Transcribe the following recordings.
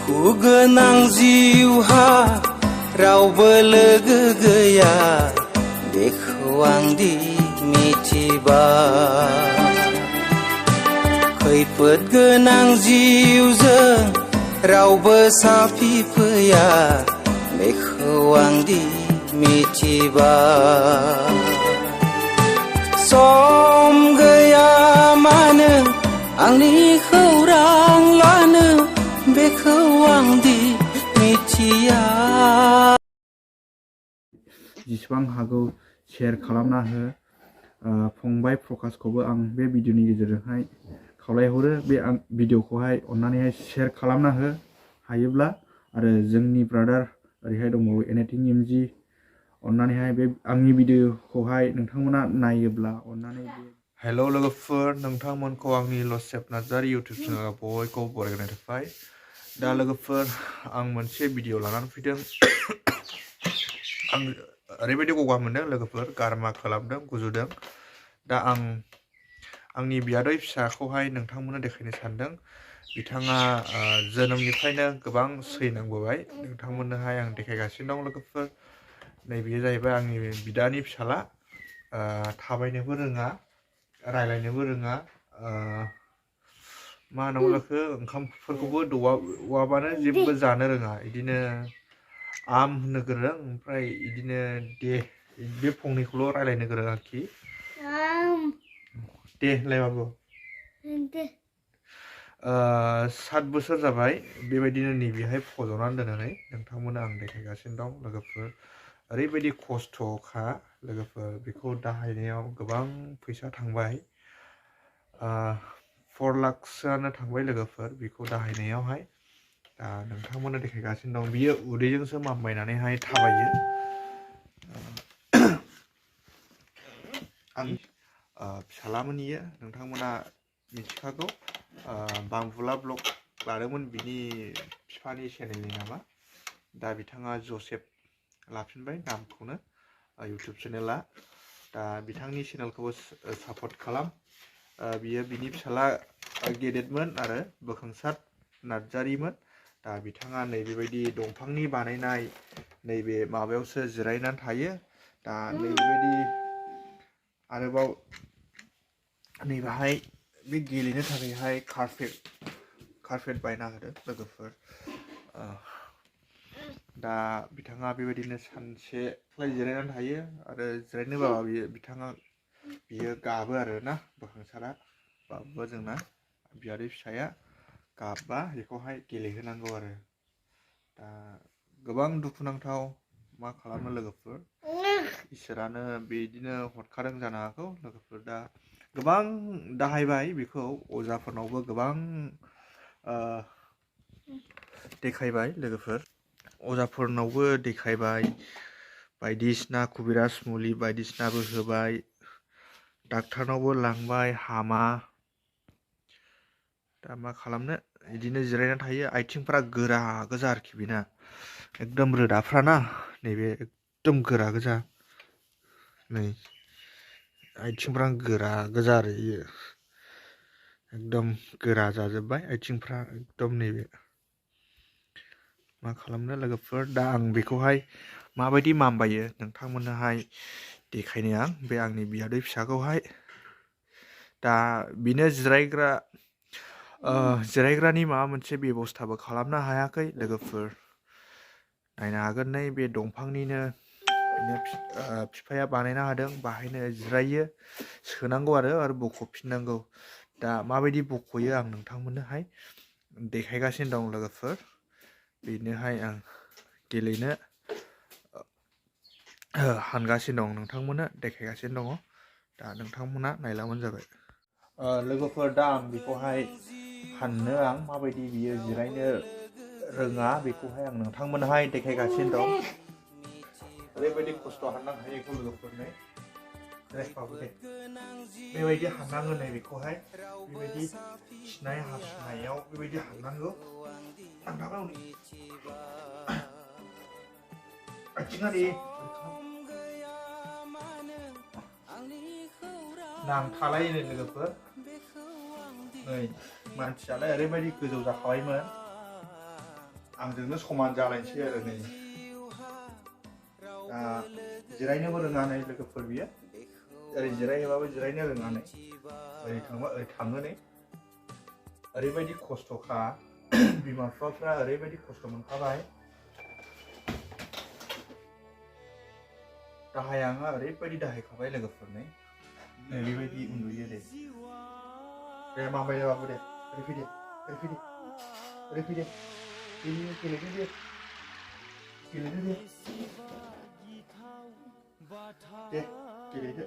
गोनां जिउहा रावबो लोगो गैया बेखौ आंदि मिथिबाय खैफोद गोनां जिउजों रावबो साफि फैया बेखौ आंदि मिथिबाय सम गैया मानो आंनि खौरां लानो बेखौ आंदि मिथिया जेसेबां हागौ शेयार खालामना हो फंबाय प्रकाशखौबो आं बे भिडिअनि गेजेरजोंहाय खावलायहरो बे भिडिअखौहाय अन्नानैहाय शेयार खालामना हो हायोब्ला आरो जोंनि ब्रादार ओरैहाय दंबावो एनिथिं एमजि अन्नानैहाय बे आंनि भिडिअखौहाय नोंथांमोना नायोब्ला अन्नानै हेल' लोगोफोर नोंथांमोनखौ आंनि लसेफ नार्जारी इउटुब चेनेलाव बयखौबो बरायनाय थाबाय दा लोगोफोर आं मोनसे भिडिअ लानानै फैदों आं ओरैबायदि गगा मोनदों लोगोफोर गारमा खालामदों गुजुदों दा आं आंनि बियादै फिसाखौहाय नोंथांमोननो देखायनो सानदों बिथाङा जोनोमनिफ्रायनो गोबां सैनांबोबाय नोंथांमोननोहाय आं देखायगासिनो दं लोगोफोर नैबेयो जाहैबाय आंनि बिदानि फिसाला थाबायनोबो रोङा रायलायनोबो रोङा मा होनांगौ जाखो ओंखामफोरखौबो दौवाबानो जेबो जानो रोङा बिदिनो आम होननो गोरों ओमफ्राय बिदिनो दे बे फंनैखौल' रायलायनो गोरों आरोखि दे होनलायबाबो 7 बोसोर जाबाय बेबायदिनो नैबेहाय फज'नानै दोननानै नोंथांमोननो आं देखायगासिनो दं लोगोफोर ओरैबायदि खस्थ'खा लोगोफोर बेखौ दाहायनायाव गोबां फैसा थांबाय 4 लाखसोआनो थांबाय लोगोफोर बेखौ दाहायनायावहाय दा नोंथांमोननो देखायगासिनो दं बियो उदैजोंसो मामबायनानैहाय थाबायो आं फिसालामोन इयो नोंथांमोना मिथिखागौ बांबुला ब्लग लादोंमोन बिनि बिफानि चेनेलनि नामा दा बिथाङा जसेफ लाफिनबाय नामखौनो इउटुब चेनेला दा बिथांनि चेनेलखौबो सापर्ट खालाम बियो बिनि फिसाला गेदेरमोन आरो बोखांसार नार्जारीमोन दा बिथाङा नैबेबायदि दंफांनि बानायनाय नैबे माबायावसो जिरायनानै थायो दा नैबेबायदि आरोबाव नैबेहाय बे गेलेनो थाखायहाय कारपेट बायना होदों लोगोफोर दा बिथाङा बेबायदिनो सानसेलाय जिरायनानै थायो आरो जिरायनो बाबा बियो गाबो आरो ना बोखांसारा बाबुआ जोंना बियादै फिसाया गाबबा बेखौहाय गेलेहोनांगौ आरो दा गोबां दुखुनांथाव मा खालामनो लोगोफोर इसोरानो बिदिनो हरखादों जानो हागौ लोगोफोर दा गोबां दाहायबाय बेखौ अजाफोरनावबो गोबां देखायबाय लोगोफोर अजाफोरनावबो देखायबाय बायदिसिना कुबिराज मुलि बायदिसिनाबो होबाय डाक्टारनावबो लांबाय हामा दा मा खालामनो बिदिनो जिरायनानै थायो आथिंफ्रा गोरा गोजा आरोखि बेना एकदम रोदाफ्राना नैबे एकदम गोरा गोजा नै आथिंफ्रा गोरा गोजा आरो इयो एकदम गोरा जाजोब्बाय आथिंफ्रा एकदम नैबे मा खालामनो लोगोफोर दा आं बेखौहाय माबायदि मामबायो नोंथांमोननोहाय देखायनो आं बे आंनि बियादै फिसाखौहाय दा बेनो जिरायग्रानि माबा मोनसे बेबस्थाबो खालामनो हायाखै लोगोफोर नायनो हागोन नै बे दंफांनिनो बिफाया बानायना होदों बाहायनो जिरायो सोनांगौ आरो बख'फिननांगौ दा माबायदि बख'यो आं नोंथांमोननोहाय देखायगासिनो दं लोगोफोर बेनोहाय आं गेलेनो हानगासिनो दं नोंथांमोननो देखायगासिनो दङ दा नोंथांमोना नायलांबानो जाबाय लोगोफोर दा आं बेखौहाय हाननो आं माबायदि बियो जिरायनो रोङा बेखौहाय आं नोंथांमोनहाय देखायगासिनो दं ओरैबायदि खस्थ' हाननांगौ हायो लोगोफोरनो बेबायदि हाननांगौ नै बेखौहाय बेबायदि खिनाय हासुनायाव बेबायदि हाननांगौ नांथालायो लोगोफोर नै मानसियालाय ओरैबायदि गोजौ जाखाबायमोन आंजोंनो समान जालायनोसै आरो नै दा जिरायनोबो रोङा नै लोगोफोर बियो ओरै जिरायहोबाबो जिरायनो रोङा नै ओरै थांबा ओरै थाङो नै ओरैबायदि खस्थ'खा बिमा बिफाफ्रा ओरैबायदि खस्थ' मोनखाबाय दाहायाङा ओरैबायदि दाहायखाबाय लोगोफोर नै ओरैबायदि उन्दुयो दे माबाय बाबु दे ओरै फैदे ओरै फैदे ओरै फैदे गेलेदो दे गेलेदो दे दे गेलेदो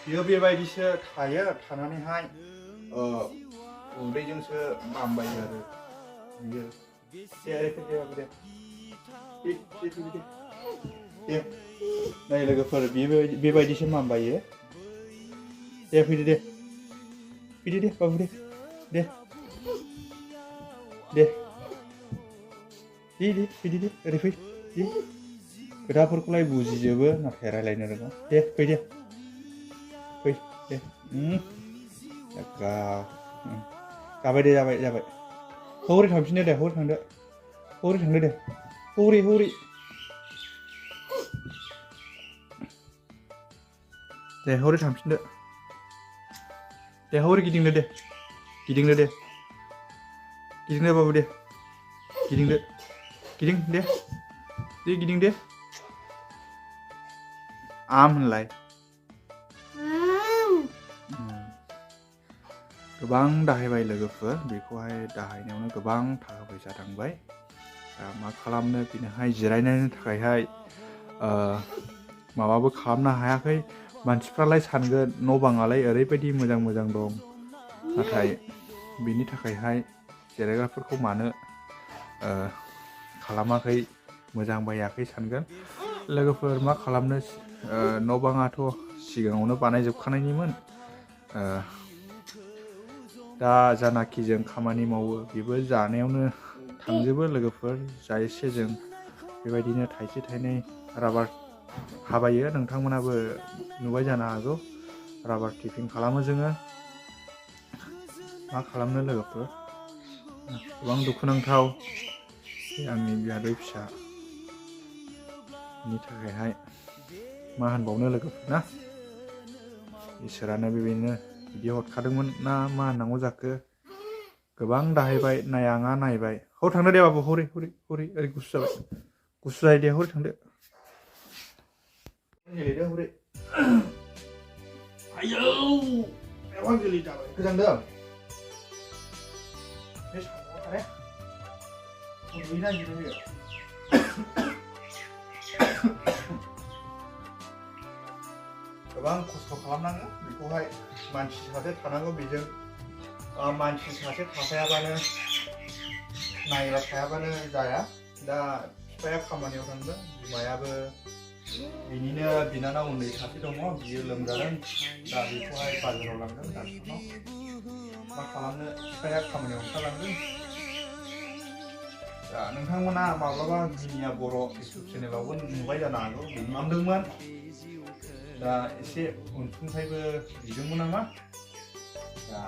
बियो बेबायदिसो थायो थानानैहाय उदैजोंसो मामबायो आरो बियो दे ओरै फैदे बाबु दे दे नै लोगोफोर बेबायदिसो मामबायो दे फैदो दे बाबु दे दे दे फैदो दे ओरै फै खोथाफोरखौलाय बुजिजोबो नाथाय रायलायनो रोङा दे फै दे जाबाय दे जाबाय हौरै थांफिनदो दे हौरै थांदो दे हौरै दे हौरै थांफिनदो दे हौरै गिदिंदो दे बाबु दे गिदिं दे गिदिं दे आम होनलाय गोबां दाहायबाय लोगोफोर बेखौहाय दाहायनायावनो गोबां थाखा फैसा थांबाय दा मा खालामनो बेनोहाय जिरायनायनि थाखायहाय माबाबो खालामनो हायाखै मानसिफ्रालाय सानगोन न' बाङालाय ओरैबायदि मोजां दं नाथाय बेनि थाखायहाय जिरायग्राफोरखौ मानो खालामाखै मोजां बायाखै सानगोन लोगोफोर मा खालामनो न' बाङाथ' सिगाङावनो बानायजोबखानायनिमोन दा जानाखि जों खामानि मावो बेबो जानायावनो थांजोबो लोगोफोर जा एसे जों बेबायदिनो थाइसे थाइनै राबार हाबायो नोंथांमोनाबो नुबाय जानो हागौ राबार टिपिं खालामो जोङो मा खालामनो लोगोफोर गोबां दुखुनांथाव आंनि बियादै फिसानि थाखायहाय मा होनबावनो लोगोफोर ना इसोरानो बेबायदिनो बिदि हरखादोंमोन ना मा होननांगौ जाखो गोबां दाहायबाय नायाङा नायबाय हौ थांदो दे बाबु हौरै ओरै गुसु जाबाय दे हौरै थांदो गेलेदो हौरै आयौ एबां गेले जाबाय गोजांदों बे सानाव थारे उन्दुनो नागिरो बेयो गोबां खस्थ' खालामनाङो बेखौहाय मानसि सासे थानांगौ बेजों मानसि सासे थाफायाबानो नायग्रा थायाबानो जाया दा बिफाया खामानियाव थांदों बिमायाबो बिनिनो बिनानाव उन्दै सासे दङ बियो लोमजादों दा बेखौहाय बाजाराव लांदों डाक्टारनाव मा खालामनो बिफाया खामानियाव ओंखारलांदों दा नोंथांमोना माब्लाबा बिनिया बर' इउटुब चेनेलावबो नुबाय जानो हागौ बिमामदोंमोन दा एसे अनसुंथाइबो बिदोंमोन नामा दा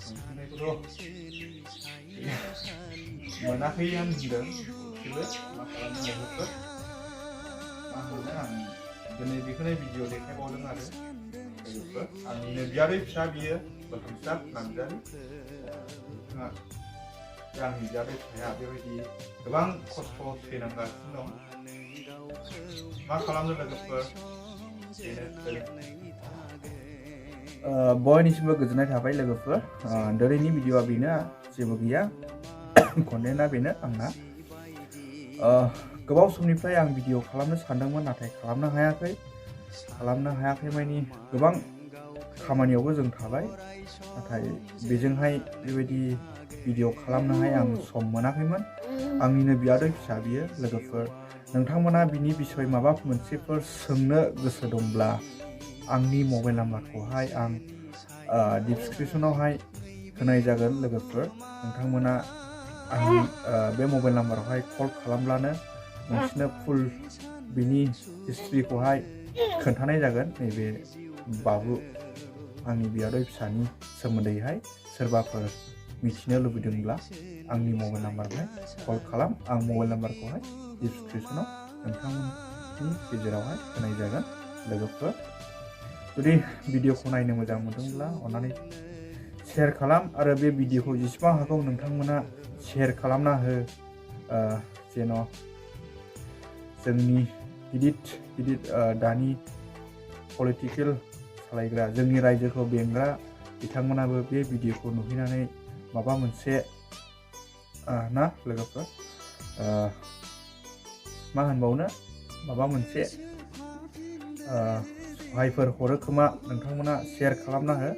अनसुंथाइखौथ' मोनाखैयानो होनदों थेवबो मा खालामनो लोगोफोर मा होनो आं दिनै बेखौनो भिडिअ देखायबावदों आरो लोगोफोर आंनिनो बियादै फिसा बियो बोथांसार नामजारि आंनि बियादै फिसाया बेबायदि गोबां खस्थ' सैनांगासिनो दं मा खालामनो लोगोफोर बयनिसिमबो गोजोननाय थाबाय लोगोफोर दिनैनि भिडिअआ बेनो जेबो गैया कन्टेन्टआ बेनो आंना गोबाव समनिफ्राय आं भिडिअ खालामनो सानदोंमोन नाथाय खालामनो हायाखै मानि गोबां खामानियावबो जों थाबाय नाथाय बेजोंहाय बेबायदि भिडिअ खालामनोहाय आं सम मोनाखैमोन आंनिनो बियादै फिसा बियो लोगोफोर नोंथांमोना बिनि बिसय माबा मोनसेफोर सोंनो गोसो दंब्ला आंनि मबाइल नाम्बारखौहाय आं डिसक्रिपसनावहाय होनाय जागोन लोगोफोर नोंथांमोना आंनि बे मबाइल नाम्बारावहाय कल खालामब्लानो नोंसिनो फुल बिनि हिस्ट्रिखौहाय खोन्थानाय जागोन नैबे बाबु आंनि बियादै फिसानि सोमोन्दैहाय सोरबाफोर मिथिनो लुबैदोंब्ला आंनि मबाइल नाम्बारखौहाय कल खालाम। आं मबाइल नाम्बारखौहाय डिसक्रिपसनाव नोंथांमोननि गेजेरावहाय होनाय जागोन। लोगोफोर जुदि भिडिअखौ नायनो मोजां मोनदोंब्ला अन्नानै शेयार खालाम आरो बे भिडिअखौ जेसेबां हागौ नोंथांमोना शेयार खालामना हो, जेन' जोंनि गिदिर दानि पलिटिकेल सालायग्रा जोंनि रायजोखौ बेंग्रा बिथांमोनाबो बे भिडिअखौ नुहैनानै माबा मोनसे ना लोगोफोर मा होनबावनो माबा मोनसे सहायफोर हरो खोमा। नोंथांमोना शेयार खालामना हो।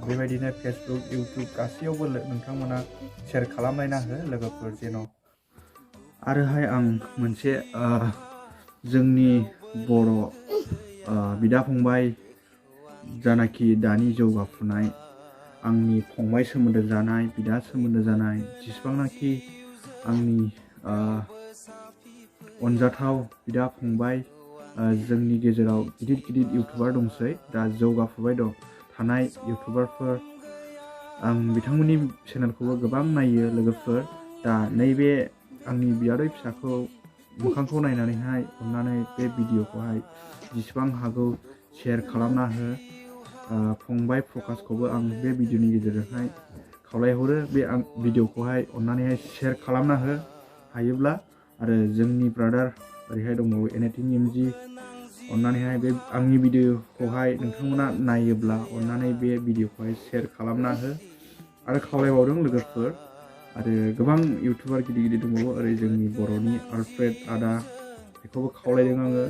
बेबायदिनो फेसबुक इउटुब गासैयावबो नोंथांमोना शेयार खालामलायना हो लोगोफोर। जेन' आरोहाय आं मोनसे जोंनि बर' बिदा फंबाय जानाखि दानि जौगाफुनाय आंनि फंबाय सोमोन्दो जानाय बिदा सोमोन्दो जानाय जेसेबांनाखि आंनि अनजाथाव बिदा फंबाय जोंनि गेजेराव गिदिर इउटुबार दंसै, दा जौगाफुबाय थानाय इउटुबारफोर। आं बिथांमोननि चेनेलखौबो गोबां नायो लोगोफोर। दा नैबे आंनि बियादै फिसाखौ मोखांखौ नायनानैहाय अननानै बे भिडिअखौहाय जेसेबां हागौ शेयार खालामना हो। फंबाय प्रकासखौबो आं बे भिडिअनि गेजेरजोंहाय खावलायहरो बे भिडिअखौहाय अननानैहाय शेयार खालामना हो हायोब्ला। आरो जोंनि ब्रादार ओरैहाय दंबावो NATMG, अननानैहाय बे आंनि भिडिअखौहाय नोंथांमोना नायोब्ला अननानै बे भिडिअखौहाय शेयार खालामना हो आरो खावलायबावदों लोगोफोर। आरो गोबां इउटुबार गिदिर दंबावो ओरै जोंनि बर'नि आलफ्रेड आदा, बेखौबो खावलायदों आङो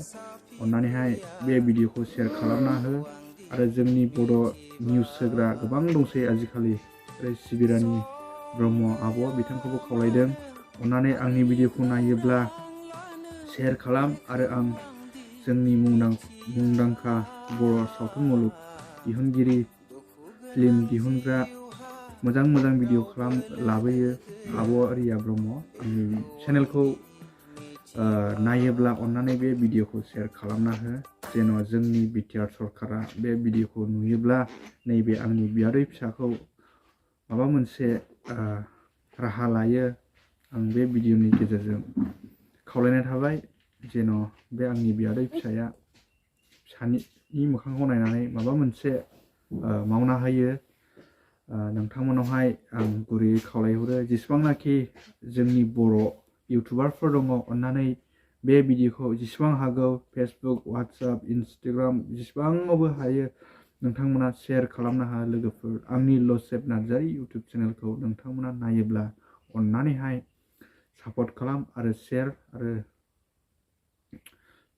अननानैहाय बे भिडिअखौ शेयार खालामना हो। आरो जोंनि बर' निउस होग्रा गोबां दंसै आजिखालि, ओरै सिबिरानि ब्रह्म आब' बिथांखौबो खावलायदों अननानै आंनि भिडिअखौ नायोब्ला शेयार खालाम। आरो आं जोंनि मुंदांखा बर' सावथुन मुलुग दिहुनगिरि फिल्म दिहुनग्रा मोजां भिडिअ लाबोयो आब' रिया ब्रह्म। आंनि चेनेलखौ नायोब्ला अननानै बे भिडिअखौ शेयार खालामना हो, जेन' जोंनि बिटिआर सरकारा बे भिडिअखौ नुयोब्ला नैबे आंनि बियादै फिसाखौ माबा मोनसे राहा लायो। आं बे भिडिअनि गेजेरजों खावलायनाय थाबाय जेन' बे आंनि बियादै फिसानि मोखांखौ नायनानै माबा मोनसे मावना होयो। नोंथांमोनावहाय आं गुरैयै खावलायहरो जेसेबांनाखि जोंनि बर' इउटुबारफोर दङ अननानै बे भिडिअखौ जेसेबां हागौ फेसबुक, वाट्सएप, इन्सटाग्राम जेसेबाङावबो हायो नोंथांमोना शेयार खालामनो हो लोगोफोर। आंनि लसेब नार्जारि इउटुब चेनेलखौ नोंथांमोना नायोब्ला अननानैहाय सापर्ट खालाम आरो शेयार आरो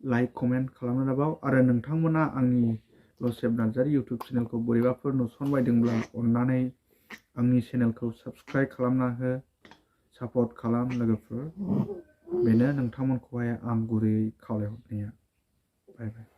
लाइक कमेन्ट खालामनो दाबाव। आरो नोंथांमोना आंनि लसेब नार्जारि इउटुब चेनेलखौ बोरैबाफोर नुसनबायदोंब्ला अननानै आंनि चेनेलखौ साबस्क्राइब खालामना हो, सापर्ट खालाम लोगोफोर। बेनो नोंथांमोनखौहाय आं गुरैयै खावलायहरनाया। बाय बाय।